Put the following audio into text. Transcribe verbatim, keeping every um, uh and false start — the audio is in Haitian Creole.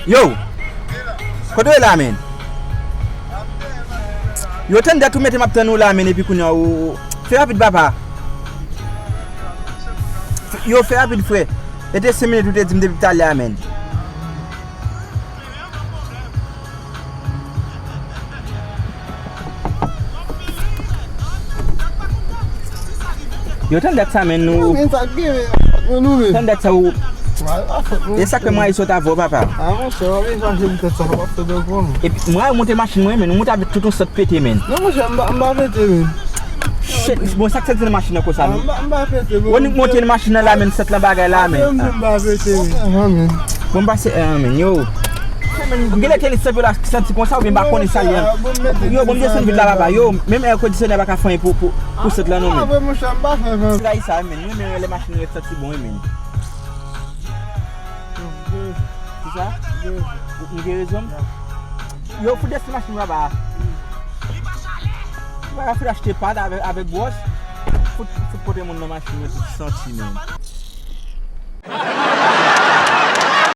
Yo! Kote w ye la, menn? Yo, tann dat ou mete m ap tann ou la, menn, epi kounye a ou, ou, fè rapid, papa. Yo, fè rapid, frè. E te senk minit ou te di m depi talè a, menn. Yo, tann dat sa, menn, nou. Men sa k gen, men, nou, men. Tann dat sa, ou. E sa ke mwen sot avè w, papa. A, monchè, w ap chache m tèt sa, w ap fè bèl kòman. Epi, mwen monte machin mwen, menn, ou monte avèk tout yon sèt pete, menn. Non, monchè, m pa, m pa pete, menn. Shit, bon, sa k soti nan machin nan konsa, non? M pa, m pa pete, bon. Ou monte nan machin nan la, menn, sèt lan bagay la, menn. M pa pete, menn. Bon, m pase, ah, menn, yo. M genlè te santi konsa, oubyen m pa konnen sa l ye. Yo, bon, m desann vit la, papa. Yo, menm èr kondisyonè pa ka fè anyen pou, pou, pou sèt lan, non, menn. Ti rayi sa, menn. Mwen menm lè machin ret santi bon, wi, menn. Kisa? M gen rezon? Yo, fout desann machin, papa. Ou pa ka fout achte pad avèk, avèk bwòs. Fout, fout pote moun nan machin, yo tout santi, menn.